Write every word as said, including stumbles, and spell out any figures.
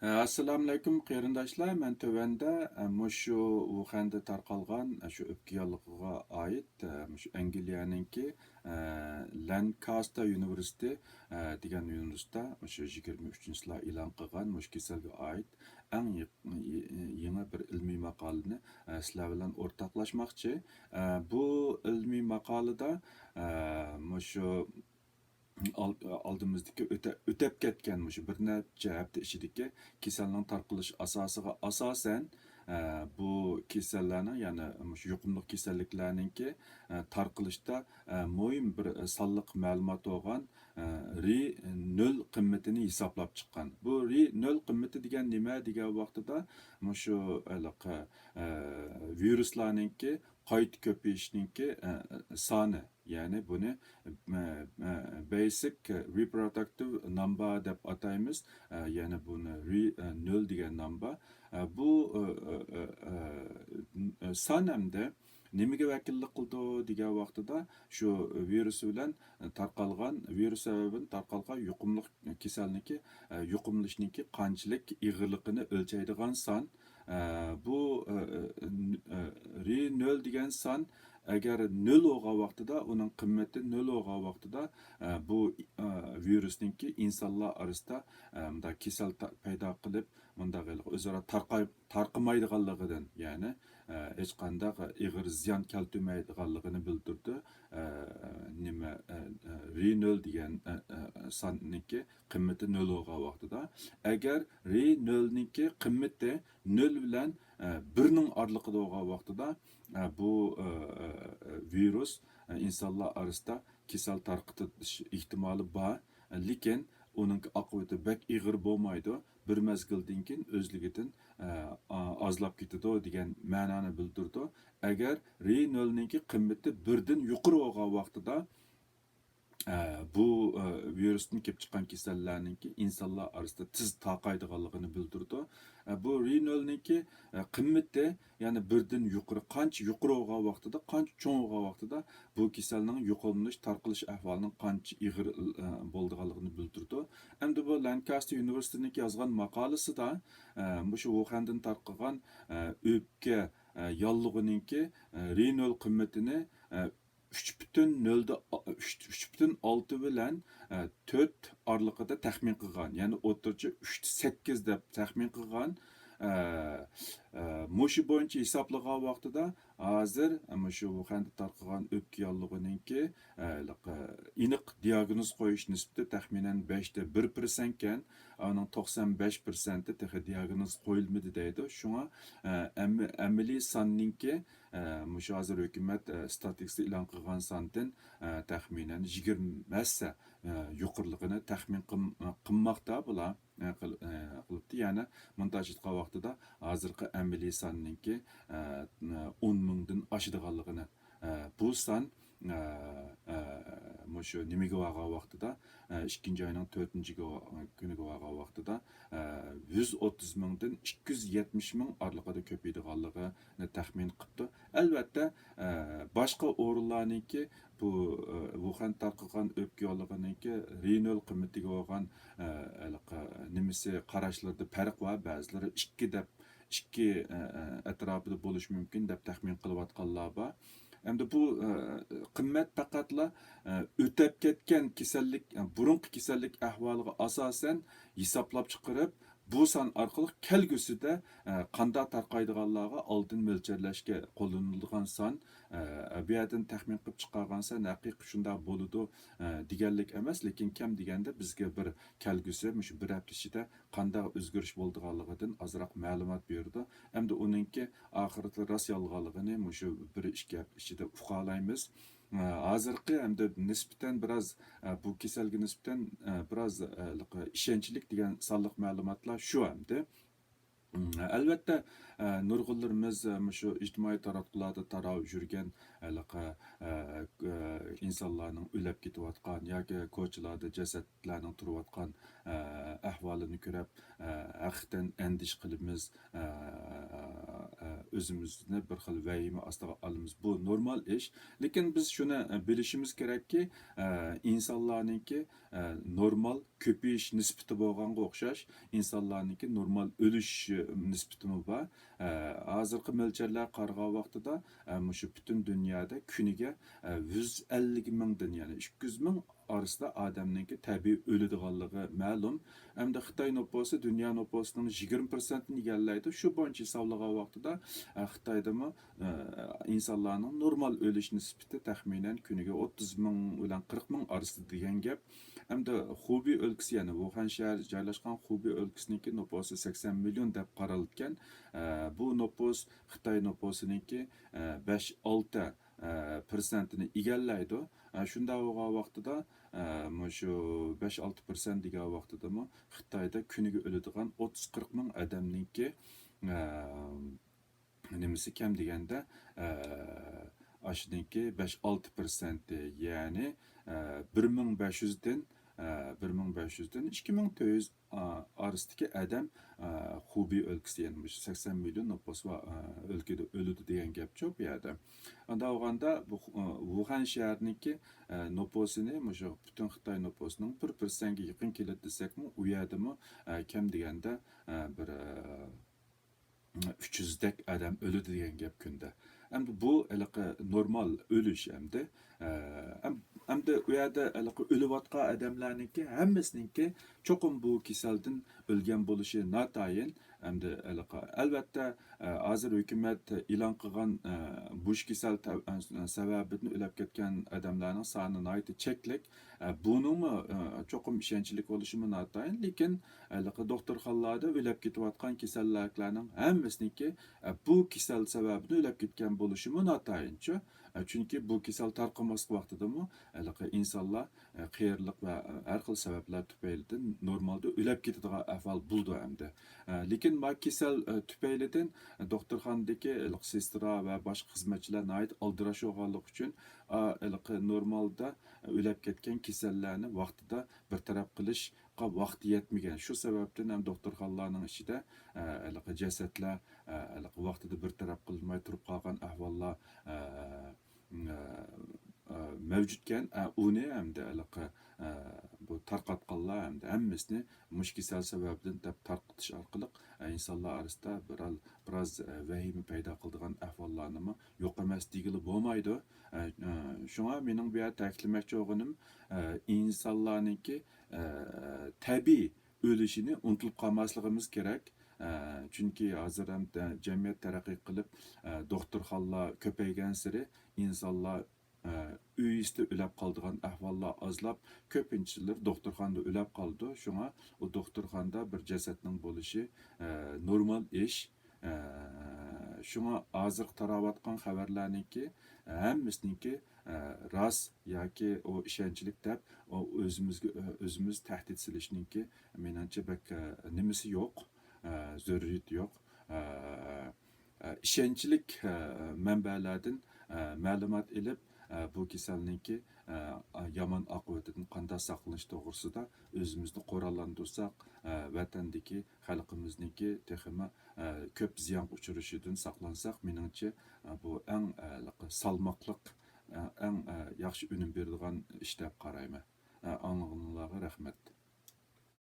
ئەسسالامۇئەلەيكۇم قېرىنداشلار، مەن تۆۋەندە ئە، مۇشۇ ۋۇخەندە تارقالغان ئە، شۇ ئۆپكە ياللۇغىغا ئائىت ئە، مۇشۇ ئەنگلىيەنىڭكى ئە، لانكاستېر ئۇنىۋېرسىتېتى ئە، دېگەن ئۇنىۋېرسىتېتتا مۇشۇ يىگىرمە ئۈچىنچى يىللار ئېلان قىلغان مۇشۇ كېسەلگە ئائىت ئەڭ يېق- يېڭى بىر ئىلمىي ماقالىنى ئە، سىلەر بىلەن ئورتاقلاشماقچى. ئە، بۇ ئىلمىي ماقالىدا ئە، مۇشۇ ئال- ئالدىمىزدىكى ئۆتە- ئۆتەپ كەتكەن مۇشۇ بىر نەچچە ھەپتە ئىچىدىكى كېسەلنىڭ تارقىلىش ئاساسىغا ئاساسەن، ئە، بۇ كېسەللەرنىڭ، يەنى مۇشۇ يۇقۇملۇق كېسەللىكلەرنىڭكى ئە، تارقىلىشتا ئە، مۇھىم بىر ئە، سانلىق مەلۇمات بولغان ئە، رى نۆل قىممىتىنى ھېسابلاپ چىققان. بۇ رى نۆل قىممىتى دېگەن نېمە دېگەن ۋاقتىدا مۇشۇ ھېلىقى ئە، ۋىرۇسلارنىڭكى قايتا كۆپىيىشنىڭكى ئە، سانى، يەنى بۇنى ئە، ئە، بەيسىك رىپرودۇكتىۋ نامبا دەپ ئاتايمىز. ئە، يەنى بۇنى رى ئە، نۆل دېگەن نامبا. ئە، بۇ ئە، ئە، ئە، ئە، سان ئەمدى نېمىگە ۋەكىللىك قىلىدۇ دېگەن ۋاقتىدا، شۇ ۋىرۇس بىلەن تارقالغان، ۋىرۇس سەۋەبىدىن تارقالغان يۇقۇملۇق كېسەلنىڭكى، ئە، يۇقۇملىنىشنىڭكى قانچىلىك ئېغىرلىقىنى ئۆلچەيدىغان سان. ئە، بۇ ئە، ئە، ئە، رى نۆل دېگەن سان ئەگەر نۆل بولغان ۋاقتىدا، ئۇنىڭ قىممىتى نۆل بولغان ۋاقتىدا، ئە، بۇ ئە، ۋىرۇسنىڭكى ئىنسانلار ئارىسىدا ئە، مۇنداق كېسەل تا- پەيدا قىلىپ، مۇنداق ھېلىقى ئۆزئارا تارقاي- تارقىمايدىغانلىقىدىن، يەنى ئە، ھېچقانداق ئېغىر زىيان كەلتۈرمەيدىغانلىقىنى بىلدۈردى. ئە، نېمە ئە، ئە، رى نۆل دېگەن ئە، ئە، ساننىڭكى قىممىتى نۆل بولغان ۋاقتىدا، ئەگەر رى نۆلنىڭكى قىممىتى نۆل بىلەن ئە، بىرنىڭ ئارىلىقىدا بولغان ۋاقتىدا، ئە، بۇ ئە، ئە، ئە، ۋىرۇس ئە، ئىنسانلار ئارىسىدا كېسەل تارقىتىش ئېھتىمالى بار. ئە، لېكىن ئۇنىڭ ئاقىۋىتى بەك ئېغىر بولمايدۇ. بىر مەزگىلدىن كېيىن ئۆزلۈكىدىن ئە، ئا- ئازلاپ كېتىدۇ دېگەن مەنانى بىلدۈرىدۇ. ئەگەر رى نۆلنىڭكى قىممىتى بىردىن يۇقىرى بولغان ۋاقتىدا، ئە، بۇ ئە، ۋىرۇستىن كېلىپ چىققان كېسەللەرنىڭكى ئىنسانلار ئارىسىدا تېز تارقايدىغانلىقىنى بىلدۈرىدۇ. ئە، بۇ رى نۆلنىڭكى ئە، قىممىتى، يەنى بىردىن يۇقىرى، قانچە يۇقىرى بولغان ۋاقتىدا، قانچە چوڭ بولغان ۋاقتىدا بۇ كېسەلنىڭ يۇقۇملىنىش، تارقىلىش ئەھۋالىنىڭ قانچە ئېغىر ئە، بولىدىغانلىقىنى بىلدۈرىدۇ. ئەمدى بۇ لانكاستېر ئۇنىۋېرسىتېتىنىڭكى يازغان ماقالىسىدا ئە، مۇشۇ ۋۇخەندىن تارقىغان ئە، ئۆپكە ئە، ياللۇغىنىڭكى ئە، رى نۆل قىممىتىنى ئە، ئۈچ پۈتۈن نۆلدە، ئۈچ، ئۈچ پۈتۈن ئالتە بىلەن ئە، تۆت ئارىلىقىدا تەخمىن قىلغان، يەنى ئوتتۇرىچە ئۈچتە سەككىز دەپ تەخمىن قىلغان. ئە، ئە، مۇشۇ بويىچە ھېسابلىغان ۋاقتىدا ھازىر مۇشۇ ۋۇخەندە تارقىغان ئۆپكە ياللۇغىنىڭكى ئە، ئېنىق دىياگنوز قويۇش نىسبىتى تەخمىنەن بەشتە بىر پىرسەنتكەن، ئۇنىڭ توقسان بەش پىرسەنتى تېخى دىياگنوز قويۇلمىدى دەيدۇ. شۇڭا ئە، ئەم- ئەمەلىي ساننىڭكى ئە، مۇشۇ ھازىر ھۆكۈمەت ئە، ستاتىستىكىسى ئېلان قىلغان ساندىن ئە، تەخمىنەن يىگىرمە ھەسسە ئە، يۇقىرىلىقىنى تەخمىن قىل- قىلماقتا بۇلار. ئە، قىل- ئە، قىلىپتۇ. يەنى مۇنداق ئېيتقان ۋاقتىدا ھازىرقى ئەمەلىي ساننىڭكى ئە، ئون مىڭدىن ئاشىدىغانلىقىنى، ئە، بۇ سان ئە، ئە، مۇشۇ نېمىگە بارغان ۋاقتىدا، ئە، ئىككىنچى ئاينىڭ تۆتىنچى كۈنىگە بارغان ۋاقتىدا، ئە، يۈز ئوتتۇز مىڭدىن ئىككى يۈز يەتمىش مىڭ ئارىلىقىدا كۆپىيىدىغانلىقىنى تەخمىن قىپتۇ. ئەلۋەتتە، ئە، باشقا ئورۇنلارنىڭكى بۇ، ئە، ۋۇخەن تارقىغان ئۆپكە ياللۇغىنىڭكى رى نۆل قىممىتىگە بولغان، ئە، ھېلىقى نېمىسى، قاراشلىرىدا پەرق بار. بەزىلىرى ئىككى دەپ، ئىككى، ئە، ئە، ئەتراپىدا بولۇشى مۇمكىن دەپ تەخمىن قىلىۋاتقانلار بار. ئەمدى بۇ، ئە، قىممەت پەقەتلا، ئە، ئۆتەپ كەتكەن كېسەللىك، ئە، بۇرۇنقى كېسەللىك ئەھۋالىغا ئاساسەن ھېسابلاپ چىقىرىپ، بۇ سان ئارقىلىق كەلگۈسىدە، ئە، قانداق تارقايدىغانلارغا ئالدىن مۆلچەرلەشكە قوللىنىلىدىغان سان. ئە، بۇ يەردىن تەخمىن قىلىپ چىقارغان سان ھەقىقىي شۇنداق بولىدۇ، ئە، دېگەنلىك ئەمەس، لېكىن كەم دېگەندە بىزگە بىر كەلگۈسى مۇشۇ بىر ھەپتە ئىچىدە قانداق ئۆزگىرىش بولىدىغانلىقىدىن ئازراق مەلۇمات بېرىدۇ. ئەمدى ئۇنىڭكى ئاخىرىدا راست يالغانلىقىنى مۇشۇ بىر ئىككى ھەپتە ئىچىدە ئۇقالايمىز. ئە، ھازىرقى ئەمدى نىسبەتەن بىراز، ئە، بۇ كېسەلگە نىسبەتەن، ئە، بىراز، ئە، ئىشەنچلىك دېگەن سانلىق مەلۇماتلار شۇ ئەمدى. ئەلۋەتتە، ئە، نۇرغۇنلىرىمىز، ئە، مۇشۇ ئىجتىمائىي تاراتقۇلاردا تاراپ يۈرگەن ھېلىقى، ئە، ئە، ئىنسانلارنىڭ ئۆلۈپ كېتىۋاتقان ياكى كوچىلاردا جەسەتلەرنىڭ تۇرۇۋاتقان، ئە، ئەھۋالىنى كۆرۈپ، ئە، ھەقىقەتەن ئەندىشە قىلىمىز، ئە، ئە، ئۆزىمىزنى بىر خىل ۋەھىمە ئاستىغا ئالىمىز. بۇ نورمال ئىش. لېكىن بىز شۇنى، ئە، بىلىشىمىز كېرەككى، ئە، ئىنسانلارنىڭكى، ئە، نورمال كۆپىيىش نىسبىتى بولغانغا ئوخشاش، ئىنسانلارنىڭكى نورمال ئۆلۈش نىسبىتىمۇ بار. ئە، ھازىرقى مۆلچەرلەرگە قارىغان ۋاقتىدا، ئە، مۇشۇ پۈتۈن دۇنيادا كۈنىگە، ئە، يۈز ئەللىك مىڭدىن، يەنى ئىككى يۈز مىڭ ئارىسىدا ئادەمنىڭكى تەبىئىي ئۆلىدىغانلىقى مەلۇم. ئەمدى خىتاي نوپۇسى دۇنيا نوپۇسىنىڭ يىگىرمە پىرسەنتىنى ئىگىلەيدۇ. شۇ بويىچە ھېسابلىغان ۋاقتىدا، ئە، خىتايدىمۇ، ئە، ئىنسانلارنىڭ نورمال ئۆلۈش نىسبىتى تەخمىنەن كۈنىگە ئوتتۇز مىڭ بىلەن قىرىق مىڭ ئارىسىدا دېگەن گەپ. ئەمدى خۇبېي ئۆلكىسى، يەنى ۋۇخەن شەھىرى جايلاشقان خۇبېي ئۆلكىسىنىڭكى نوپۇسى سەكسەن مىليون دەپ قارىلىدىكەن. ئە، بۇ نوپۇس خىتاي نوپۇسىنىڭكى، ئە، بەش ئالتە، ئە، پىرسەنتىنى ئىگىلەيدۇ. ئە، شۇنداق بولغان ۋاقتىدا، ئە، مۇشۇ بەش ئالتە پىرسەنت دېگەن ۋاقتىدىمۇ خىتايدا كۈنىگە ئۆلىدىغان ئوتتۇز قىرىق مىڭ ئادەمنىڭكى، ئە، نېمىسى كەم دېگەندە، ئە، ئاشۇنىڭكى بەش ئالتە پىرسەنتى، يەنى، ئە، بىر مىڭ بەش يۈزدىن، ئە، بىر مىڭ بەش يۈزدىن ئىككى مىڭ تۆت يۈز، ئا، ئارىسىدىكى ئادەم، ئا، خۇبېي ئۆلكىسى، يەنى مۇشۇ سەكسەن مىليون نوپۇس بار، ئا، ئۆلكىدە ئۆلىدۇ دېگەن گەپچۇ بۇ يەردە. ئۇنداق بولغاندا بۇ، ئا، ۋۇخەن شەھىرىنىڭكى، ئا، نوپۇسىنى مۇشۇ پۈتۈن خىتاي نوپۇسىنىڭ بىر پىرسەنتكە يېقىن كېلىدۇ دېسەكمۇ، ئۇ يەردىمۇ، ئا، كەم دېگەندە، ئا، بىر، ئا، ئۈچ يۈزدەك ئادەم ئۆلىدۇ دېگەن گەپ كۈندە. ئەمدى بۇ ھېلىقى نورمال ئۆلۈش ئەمدى. ئە، ئەم-، ئەمدى ئۇ يەردە ھېلىقى ئۆلۈۋاتقان ئادەملەرنىڭكى ھەممىسىنىڭكى چوقۇم بۇ كېسەلدىن ئۆلگەن بولۇشى ناتايىن. ئەمدى ھېلىقى، ئەلۋەتتە، ئە، ھازىر ھۆكۈمەت ئېلان قىلغان، ئە، مۇشۇ كېسەل تە-، ئە، سەۋەبىدىن ئۆلۈپ كەتكەن ئادەملەرنىڭ سانى ناھايىتى چەكلىك. ئە، بۇنىڭمۇ، ئە، چوقۇم ئىشەنچلىك بولۇشىمۇ ناتايىن، لېكىن ھېلىقى دوختۇرخانىلاردا ئۆلۈپ كېتىۋاتقان كېسەللىكلەرنىڭ ھەممىسىنىڭكى، ئە، بۇ كېسەل سەۋەبىدىن ئۆلۈپ كەتكەن بولۇشىمۇ ناتايىنچۇ. ئە، چۈنكى بۇ كېسەل تارقىماسلىق ۋاقتىدىمۇ ھېلىقى ئىنسانلار، ئە، قېرىلىق ۋە، ئە، ھەر خىل سەۋەبلەر تۈپەيلىدىن نورمالدا ئۆلۈپ كېتىدىغان ئەھۋال بولىدۇ ئەمدى. ئە، لېكىن ما كېسەل، ئە، تۈپەيلىدىن، ئە، دوختۇرخانىدىكى ھېلىقى سېسترا ۋە باشقا خىزمەتچىلەر ناھايىتى ئالدىراش بولغانلىقى ئۈچۈن، ئا، ھېلىقى نورمالدا ئۆلۈپ كەتكەن كېسەللەرنى ۋاقتىدا بىر تەرەپ قىلىشقا ۋاقتى يەتمىگەن. شۇ سەۋەبتىن ھەم دوختۇرخانىلارنىڭ ئىچىدە، ئە، ھېلىقى جەسەتلەر، ئە، ھېلىقى ۋاقتىدا بىر تەرەپ قىلىنماي تۇرۇپ قالغان ئەھۋاللار، ئە، ئە، ئە، مەۋجۇتكەن. ئە، ئۇنى ھەمدە ھېلىقى، ئە، بۇ تارقاتقانلار ھەمدە ھەممىسىنى مۇشۇ كېسەل سەۋەبىدىن دەپ تارقىتىش ئارقىلىق، ئە، ئىنسانلار ئارىسىدا بىرەر، بىراز، ئە، ۋەھىمە پەيدا قىلىدىغان ئەھۋاللارنىمۇ يوق ئەمەس دېگىلى بولمايدۇ. ئە، ئە، شۇڭا مېنىڭ بۇ يەردە تەكىتلىمەكچى بولغىنىم، ئە، ئىنسانلارنىڭكى، ئە، تەبىئىي ئۆلۈشىنى ئۇنتۇلۇپ قالماسلىقىمىز كېرەك. ئە، چۈنكى ھازىر ھەم تە-، جەمئىيەت تەرەققىي قىلىپ، ئە، دوختۇرخانىلار كۆپەيگەنسېرى ئىنسانلار، ئە، ئۆي ئىچىدە ئۆلۈپ قالىدىغان ئەھۋاللار ئازلاپ، كۆپىنچىلىرى دوختۇرخانىدا ئۆلۈپ قالىدۇ. شۇڭا ئۇ دوختۇرخانىدا بىر جەسەتنىڭ بولۇشى، ئە، نورمال ئىش. ئە، شۇڭا ھازىرقى تاراۋاتقان خەۋەرلەرنىڭكى ھەممىسىنىڭكى، ئە، راست ياكى ئۇ ئىشەنچلىك دەپ، ئۇ ئۆزىمىزگە، ئۆزىمىز تەھدىت سېلىشنىڭكى مېنىڭچە بەك، ئە، نېمىسى يوق، ئە، زۆرۈرىيىتى يوق. ئە، ئە، ئىشەنچلىك، ئە، مەنبەلەردىن، ئە، مەلۇمات ئېلىپ، ئە، بۇ كېسەلنىڭكى، ئە، يامان ئاقىۋىتىدىن قانداق ساقلىنىش توغرىسىدا ئۆزىمىزنى قوراللاندۇرساق، ئە، ۋەتەندىكى خەلقىمىزنىڭكى تېخىمۇ، ئە، كۆپ زىيانغا ئۇچرىشىدىن ساقلانساق، مېنىڭچە، ئە، بۇ ئەڭ، ئە، سالماقلىق، ئە، ئەڭ، ئە، ياخشى ئۈنۈم بېرىدىغان ئىش دەپ قارايمەن. ئە، ئاڭلىغىنىڭلارغا رەھمەت.